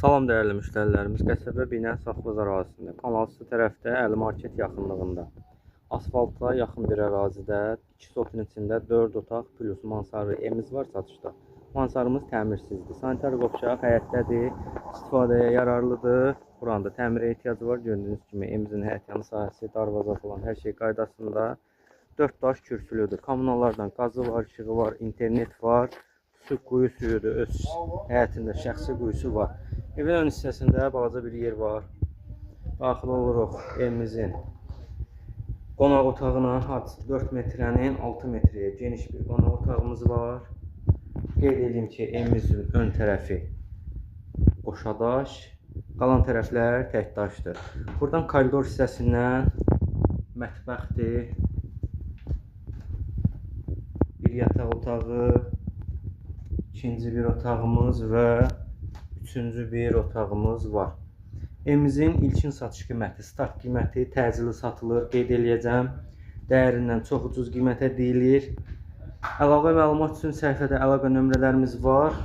Salam dəyərli müştərilərimiz, qəsəbə Binə Safxoz ərazisində, Kanalüstü tərəfdə Əli Market yaxınlığında, asfalta yaxın bir ərazidə 2 sotun içində 4 otaq plus mansarlı evimiz var satışda. Mansarımız təmirsizdir. Sanitar qovşaq həyətdədir, istifadəyə yararlıdır. Buranın da təmirə ehtiyacı var. Gördüyünüz kimi evimizin həyətyanı sahəsi, darvaza falan hər şey qaydasında. 4 daş kürsülüdür. Kommunallardan qazı var, işığı var, internet var. Su quyu suyudur. Öz həyətində şəxsi quyusu var. Evin ön hissəsində balaca bir yer var. Daxil oluruq evimizin qonaq otağına. Hardasa 4 metrənin 6 metrəyə geniş bir qonaq otağımız var. Qeyd edeyim ki, evimizin ön tərəfi qoşadaş, qalan tərəflər tək daşdır. Buradan koridor hissəsindən mətbəxdir. Bir yataq otağı, ikinci bir otağımız və üçüncü bir otağımız var. Evimizin ilkin satış qiyməti, start qiyməti təcili satılır, qeyd eləyəcəm. Dəyərindən çox ucuz qiymətə deyilir. Əlavə məlumat üçün səhifədə əlaqə nömrələrimiz var.